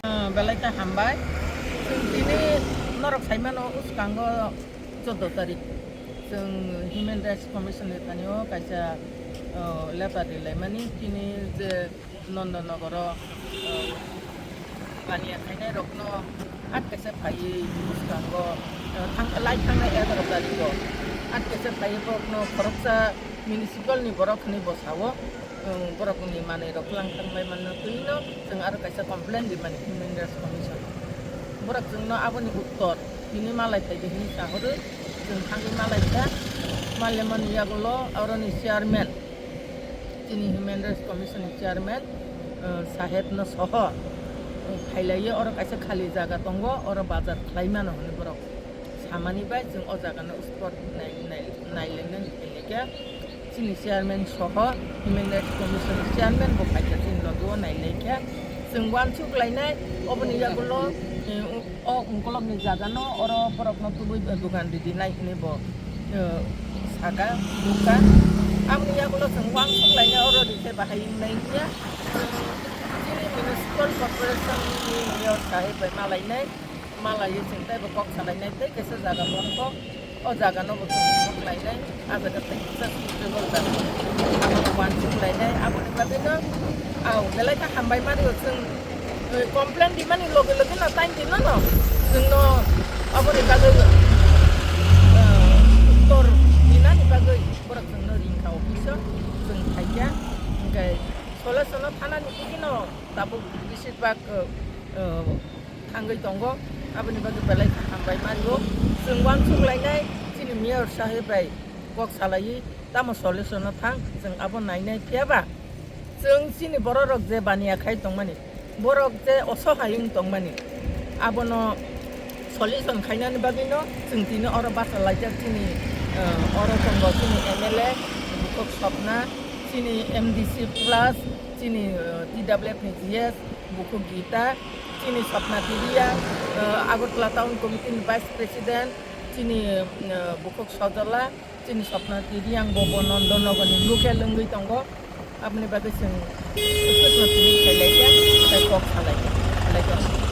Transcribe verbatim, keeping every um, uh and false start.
Ah, belai khe hambai. Chwng tini norok sai mano, bwskango chordo tarik chwng Human Rights Commission ni thani o kaisa, ah, letter rilaimani, tini je Nondonogoro, ah, baniya khainai rokno at kaisa phaiwi bwskango, ah, thang-, lai thangnai egaroh tarikgo at kaisa phaiwi borokno khoroksa municipal ni borok hwnwi bo sao. Chwng borokni manwi rok twlang thang bai manna twi no chwng aro kaisa complain rimani Human Rights Commission. Borok chwngno aboni uttor tini malai phai di hwnwi sa horo. Chwng thangwi malai kha, malaimani yagulo aroni chairman, chini Human Rights Commission ni chairman, uh, saheb no soho, uh, phailaiwi oro kaisa khali jaga tongo, oro bazar khlai mano hwnwi borok samani bai chwng o jaga no spot nai, nai, nailainani phailai kha. Chini chairman soho Human Rights Commission ni chairman bo phaikha chini logi o nailaikha. Chwng uansuk lainai oboni yagulo, eh, o ungkolokni jagano oro borokno tubui dukan ridinai hinwi bo, eh, saka nukha. Aboni yagulo chwng uansuk lainai oro rikhe bahai wngnai hiya. Chini municipal corporation ni mayor sahib bai malainai. Malaiwi chwng teibo kok salainai tei kaisa jaga bongkok, o jagano bo chwng kok lainai, a jaga tei kisa suitable jaga. Abono uansuk lainai, aboni bagwino, au, belai khe hambai mani o chwng, eh, complain rimani loge loge no time rwmano chwngno aboni bagwi, eh, uttor rinani bagwi borok chwngno ringkha office o, chwng phaikha, hwnkhe solution o thanani tubui no tabuk besibak, eh, eh, thangwi tongo, aboni bagwi belai khe hambai mani o. Chwng uansuk lainai chini mayor sahib bai kok salaiwi tamo solution o thang, chwng abo nainai phiya ba chwng chini borok rok je baniya khai tongmani, borok je osohai wng tongmani, abono solution khainani bagwino chwng tini oro bachalaijak chini, eh, oro tongo chini M L A Bukhuk Sopna, chini M D C plus, chini, eh, T W F ni G S, Bukhuk Gita, chini Sopna Tiriya, eh, Agartala Town Committee ni Vice President, chini, eh, Bukhuk Sojola, chini Sopna Tiriya ang bo, bo Nondonogor ni local wngwi tongo. Aboni bagwi chwng swkno tini khailai kha, tei kok salai kha, salai kha.